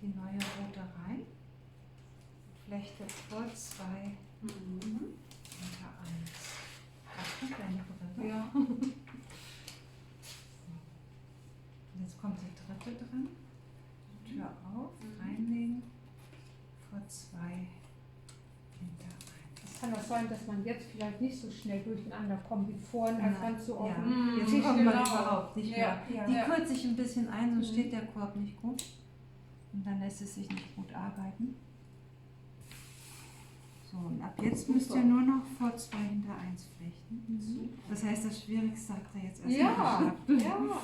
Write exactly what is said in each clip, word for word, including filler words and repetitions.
die neue Rute rein. Flechte vor zwei hinter eins. Achtung, deine Brille. Ja. Und jetzt kommt die dritte drin. Tür auf, reinlegen, vor zwei hinter eins. Es kann auch sein, dass man jetzt vielleicht nicht so schnell durcheinander kommt wie vorhin, als ganz so auf dem Tisch. Jetzt kommt man überhaupt nicht mehr. Die kürze ich ein bisschen ein, sonst steht der Korb nicht gut. Und dann lässt es sich nicht gut arbeiten. So, und ab jetzt müsst ihr nur noch vor zwei hinter eins flechten. Das heißt, das Schwierigste habt ihr jetzt erstmal geschafft. Ja.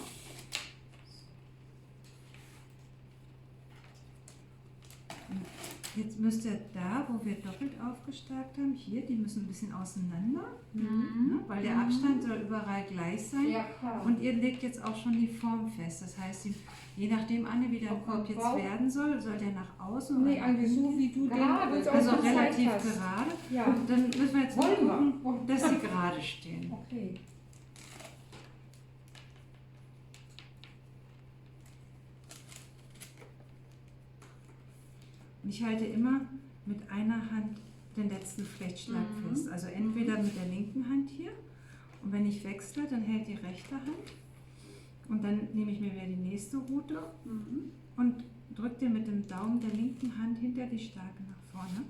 Jetzt müsst ihr da, wo wir doppelt aufgestärkt haben, hier, die müssen ein bisschen auseinander, ne? Weil der Abstand soll überall gleich sein. Ja, klar. Und ihr legt jetzt auch schon die Form fest. Das heißt, die, je nachdem, Anne, wie dein Korb jetzt werden soll, soll der nach außen oder nach innen? Nee, eigentlich so, wie du den uns auch gezeigt hast. Also relativ gerade. Ja. Und dann müssen wir jetzt nur gucken, dass sie gerade stehen. Okay. Und ich halte immer mit einer Hand den letzten Flechtschlag fest. Also entweder mit der linken Hand hier und wenn ich wechsle, dann hält die rechte Hand. Und dann nehme ich mir wieder die nächste Rute und drücke den mit dem Daumen der linken Hand hinter die Stärke nach vorne.